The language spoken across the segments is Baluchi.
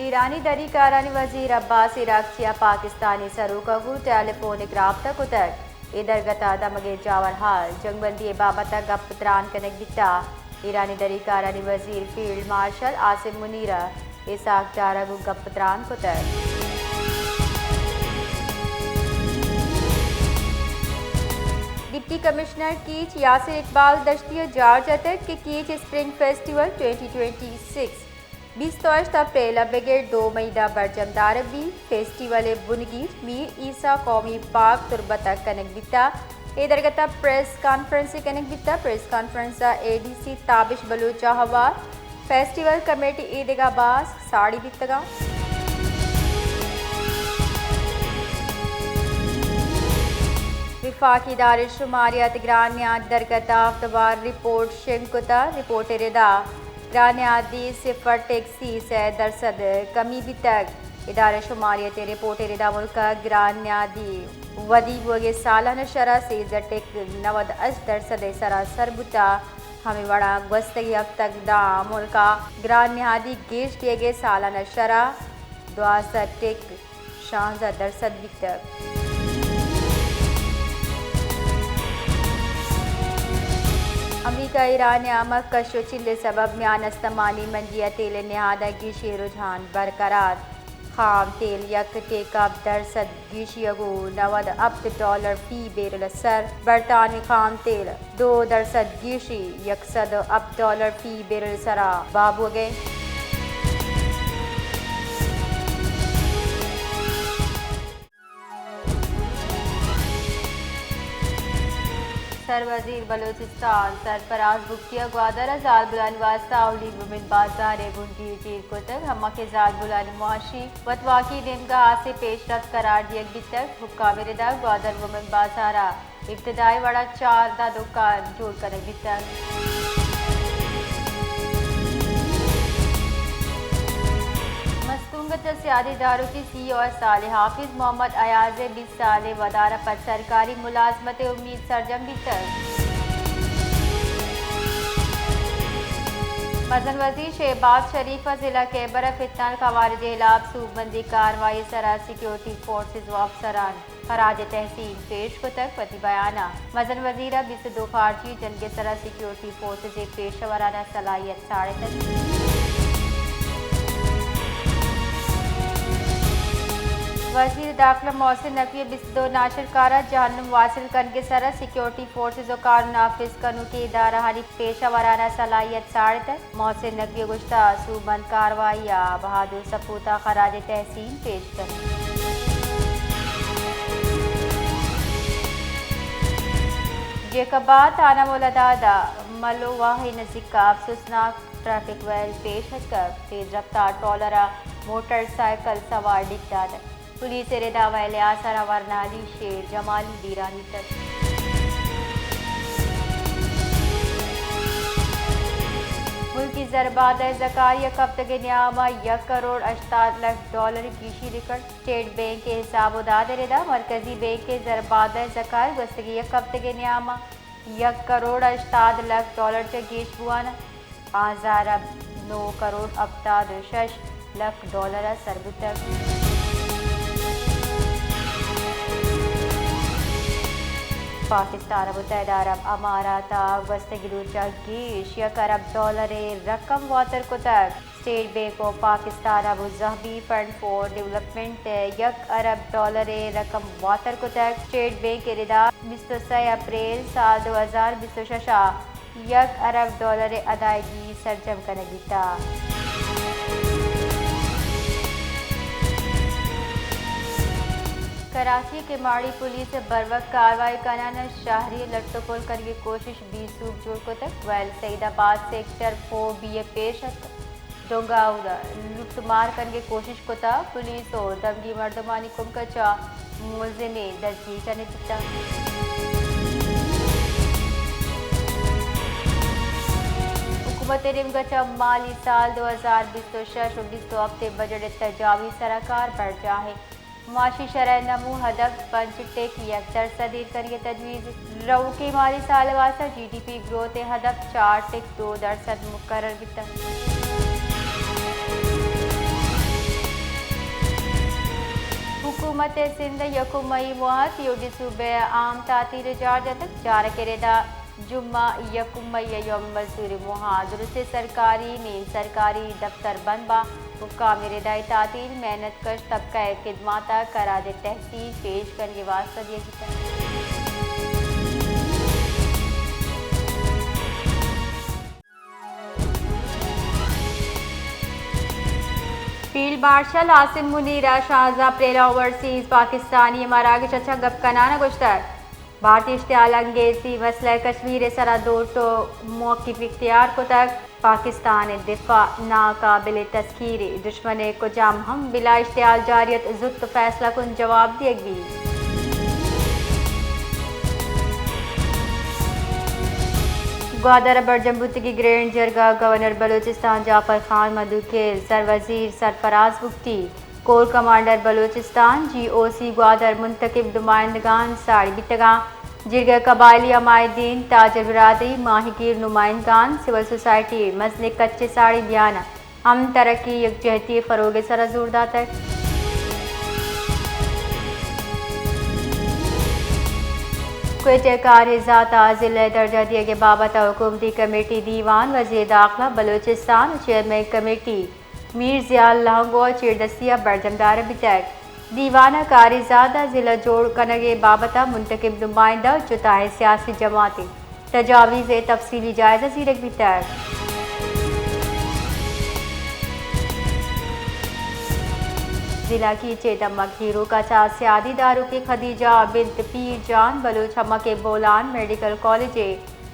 ایرانی دری کارانی وزیر عباس عراقچی ءَ پاکستانی سروک ءَ گوں ٹیلی فونک رابطہ کتگ۔ اے درگت ءَ دمگ ءِ جاور حال، جنگ بندی ءِ بابت ءَ گپ ءُ تران کنگ بیتگ۔ ایرانی دری کارانی وزیر فیلڈ مارشل عاصم منیر ءَ اسحاق ڈار ءَ گوں گپ ءُ تران کتگ۔ ڈپٹی کمشنر کیچ یاسر اقبال دشتی ءَ جار جتگ کہ catch spring festival twenty twenty six بیست ءُ ہشت اپریل ءَ بگر دو مئی ءَ برجم دارگ بیت۔ فیسٹیول ءِ بنگیج میر عیسی قومی پارک تربت ءَ کنگ بیتگ۔ اے درگت ءَ پریس کانفرنس کنگ بیتگ۔ پریس کانفرنس ءَ اے ڈی سی تابش بلوچ ءَ ہوار، فیسٹیول کمیٹی ءِ دگہ باسک ساڑی بیتگ اَنت۔ وفاقی ادارہ شماریات گران نیادی درگت ءَ ہفت بار رپورٹ شنگ کتگ۔ رپورٹ ءِ ردا گران نیادی صفر ٹیکس سی سے درسد کمی بیتگ۔ ادارہ شماریات ءِ رپورٹ ءِ ردا ملک ءِ گران نیادی ودی بوگ ءِ سالانہ شرح سیزدہ ٹک نود ہشت درسد ءِ سرا سر بوتگ۔ ہمے وڑا گوستگیں ہفتگ داں ملک ءِ گران نیادی گیش دیگ ءِ سالانہ شرح دوازدہ ٹک شانزدہ درسد بیتگ۔ امریکہ ءُ ایران ءِ ہمک کش ءُ چیل ءِ سبب میان استمانی منجی ءَ تیل ءِ نہاد ءَ گیشی ءِ رجحان برقرار۔ خام تیل یک ٹیک ہپت درسد گیشی ءَ گوں نود ہپت ڈالر فی بیرل ءَ سر۔ برطانوی خام تیل دو درسد گیشی، یک سد ءُ ہپت ڈالر فی بیرل ءِ سرا بہا بوگ ءَ۔ سروزیر بلوچستان سرفراز بگٹی ءَ گوادر ءَ زالبولانی واستہ اولی وومن بازار ءِ بنگیج ایر کتگ، ہما کہ زالبولانی معاشی وتواکی نیمگ ءَ ہاسیں پیشرفت قرار دیگ بیتگ۔ حکام ءِ ردا گوادر وومن بازار ءَ ابتدائی وڑا چاردہ دکان جوڑ کنگ بیتگ۔ مستونگ ءَ چہ سیادی داروکی سی او ایس صالح حافظ محمد ایاز ءِ بیست سالیں ودار ءَ پد سرکاری ملازمت ءِ امیت سرجم بیتگ۔ مزن وزیر شہباز شریف ءَ ضلع خیبر ءَ فتنہ الخوارج ءِ ہلاپ سوبمندی کاروائی ءِ سرا سیکورٹی فورسز ءُ افسران خراج تحسین پیش کتگ۔ وتی بیان ءَ مزن وزیر ءَ بیست ءُ دو خارجی جنگ ءِ سرا سیکورٹی فورسز ءِ پیشہ ورانہ صلاحیت ساڑتگ۔ وزیر داخلہ محسن نقوی ءَ بیست ءُ دو ناشرکار ءَ جہنم واصل کنگ ءِ سرا سیکورٹی فورسز ءُ قانون نافذ کنوکیں ادارہانی پیشہ ورانہ صلاحیت ساڑتگ۔ محسن نقوی ءَ گوشتگ، سوبمند کاروائی ءَ بہادر سپوت ءَ خراج تحسین پیش کنیں۔ جیکب آباد تھانہ مولاداد ءَ ملو واہ ءِ نزیک ءَ افسوسناک ٹریفک ویل پیش اتکگ، تیز رفتار ٹرالر ءَ موٹر سائیکل سوار ڈیک داتگ۔ پولیس ءِ ردا ویل ءِ آسرا ورنا علی شیر جمالی بیران بیتگ۔ ملکی زربادہ ءِ زکار یک ہفتگ ءِ نیام ءَ یک کروڑ ہشتاد لکھ ڈالر گیشی ریکارڈ۔ اسٹیٹ بینک ءِ حساب ءُ داد ءِ ردا مرکزی بینک ءِ زربادہ ءِ زکار گوستگیں یک ہفتگ ءِ نیام ءَ یک کروڑ ہشتاد لکھ ڈالر چہ گیش بوان ءَ پانزدہ ارب نو کروڑ ہپتاد ءُ شش لکھ ڈالر ءَ سر بوتگ۔ پاکستان ءَ متحدہ عرب امارات ءَ گوستگیں روچ ءَ گیش یک ارب ڈالر ءِ رقم واتر کتگ۔ State bank of Pakistan Abu Dhabi fund for development ءَ یک ارب ڈالر ءِ رقم واتر کتگ۔ اسٹیٹ بینک ءِ ردا بیست ءُ سئے اپریل سال دو ہزار بیست ءُ شش ءَ یک ارب ڈالر ءِ ادائیگی سرجم کنگ بیتگ۔ کراچی ءِ کماڑی پولیس ءَ بروک کاروائی کنان ءَ شہری ءِ لٹ ءُ پل کنگ ءِ کوشش بے سوب جوڑ کتگ۔ ویل سعید آباد سیکٹر فور بی ءَ پیش اتک۔ ڈونگا اودا لٹ مار کنگ ءِ کوشش کتگ۔ پولیس ءُ دمگی مردمانی کمک ءَ چہ ملزمے دزگیر کنگ بیتگ۔ حکومت ءِ نیمگ ءَ چہ مالی سال دو ہزار بیست ءُ شش ءُ بیست ءُ ہپت ءِ بجٹ ءِ تجاویز ءِ سرا کار برجاہ اِنت۔ معاشی شرح ءِ نمو ہدف پنچ ٹک یک درسد ایر کنگ ءِ تجویز۔ روکیں مالی سال ءِ واستہ جی ڈی پی گروتھ ءِ ہدف چار ٹک دو درسد مقرر بیتگ۔ حکومت سندھ یکم مئی موہ ء سی و ڈی صوبہ ء عام تعطیل جار جتگ۔ چارگ ء ردا جمعہ یکم مئی ء یوم مزدور موہ ء درست سرکاری، نیم سرکاری دفتر بند باں۔ حکام ء ردا اے تعطیل محنت کش طبقہ ء خدمات ء خراج تحسین پیش کنگ ء واستہ دیگ بوتگ۔ فیلڈ مارشل عاصم منیر ء شانزدہ اپریل ء اوورسیز پاکستانی مراگش ء چہ گپ کنان ء گوشتگ، بھارتی اشتعال انگیزی مسئلہ کشمیر ء سرا دو ٹوک موقف اختیار کتگ، پاکستان ء دفاع ناقابل تسخیر ء، دشمن ء کجام ہم بلا اشتعال جاری ات، زوت فیصلہ کن جواب دیگ بیت۔ گوادر ء برجم بوتگی گرینڈ جرگہ گورنر بلوچستان جعفر خان ملوک ء زر وزیر سرفراز بگٹی، کور کمانڈر بلوچستان، جی او سی گوادر منتخب نمائندگان ساڑی بیتگاں۔ جرگہ قبائلی عمائدین، تاجر برادری، ماہیگیر نمائندگان، سول سوسائٹی مزن کچ ء ساڑی بیان ء ہم ترقی یکجہتی ء فروغ ء سرا زور داتگ۔ کوئٹہ ء کاریزات ء ضلع ء درجہ دیگ ء بابت ء حکومتی کمیٹی دیوان، وزیر داخلہ بلوچستان ء چیئرمین کمیٹی میر ضیاء لانگو ء چیردستی ء برجم دارگ بیتگ۔ دیوان ء کاریزات ء ضلع جوڑ کنگ ء بابت ء منتخب نمائندہ ء جتائیں سیاسی جماعتیں تجاویز ء تفصیلی جائزہ زیرگ بیتگ۔ ضلع کیچ ء دمگ ہیروک ء چہ سیادی داروکیں خدیجہ بنت پیر جان بلوچ ہمک ء بولان میڈیکل کالج ء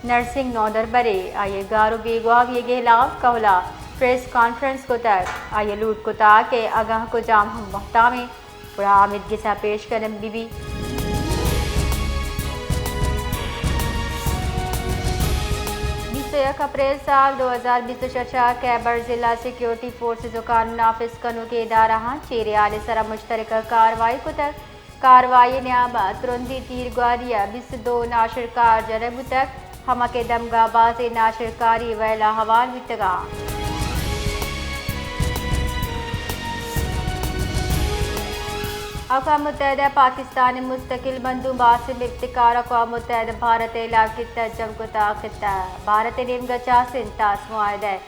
نرسنگ نودربرے، آئی ء گار و بیگواہی ء ہلاپ کہول ء پریس کانفرنس کتگ۔ آئی ء لوٹ کتگ کہ اگاں کجام ہم مہتامیں گڑا آمیدگس ء پیش کنگ بہ بیت۔ بیست و یک اپریل سال دو ہزار بیست و شش ء کیبر ضلع سیکورٹی فورسز و قانون نافذ کنوکیں ادارہاں چیرے حال ء سرا مشترکہ کاروائی کتگ۔ کاروائی ء نیام ء ترندی تیرگواری ء بیست و دو ناشرکار جنگ بوتگ، ہمک ء دمگا بازیں ناشرکاری ویلا ہوار بیتگاں۔ اقوام متحدہ ء پاکستان ء مستقل مندوب عاصم افتخار اقوام متحدہ بھارت ء علاقی ترجم کتگ۔ خطہ بھارت ء نیمگا چہ سندھ تاس معاہدہ ء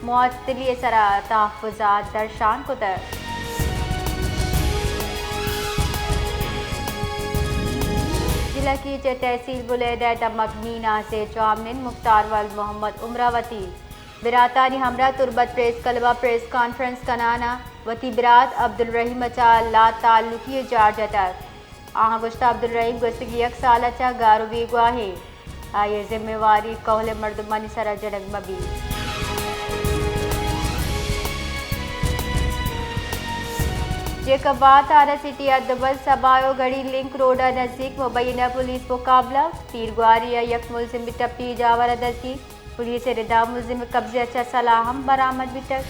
معطلی ء سرا تحفظات درشان کتگ۔ ضلع کیچ ء تحصیل بلیدہ ء دمگ میناز ء چیئرمین مختار ولد محمد عمر ء وتی براتانی ہمراہ تربت پریس کلب ء پریس کانفرنس کنان ء وتی برات عبدالرحیم ء چہ لا تعلقی ء جار جتگ۔ آہاں گوشتہ، عبدالرحیم گوستگی یک سال ء چہ گار و بیگواہ ایں، آئی ء ذمہ واری کہول ء مردمانی سرا جنگ مہ بیت۔ جیکب آباد تھانہ سٹی ء دبل سبایو گڑھی لنک روڈ ء نزیک مبینہ پولیس مقابلہ، تیرگواری ء یک ملزم ٹپی جاور ء دزی، پولیس ء ردا ملزم ء قبضہ ء چہ سلاہ ہم برآمد بیتگ۔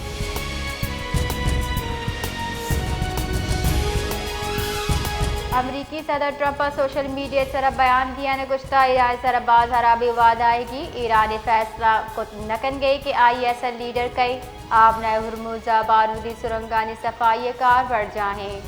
امریکی صدر ٹرمپ ء سوشل میڈیا ء سرا بیان دیان ء گوشتہ، ایران ء سرا باز ہرابیں وعدہ آئیگی، ایران ء فیصلہ کت نہ کنگئی کہ آئی ایس ء لیڈر کئے، آبنہ ء ہرموز ء بارودی سرنگانی صفائی ء کار برجاہ ایں۔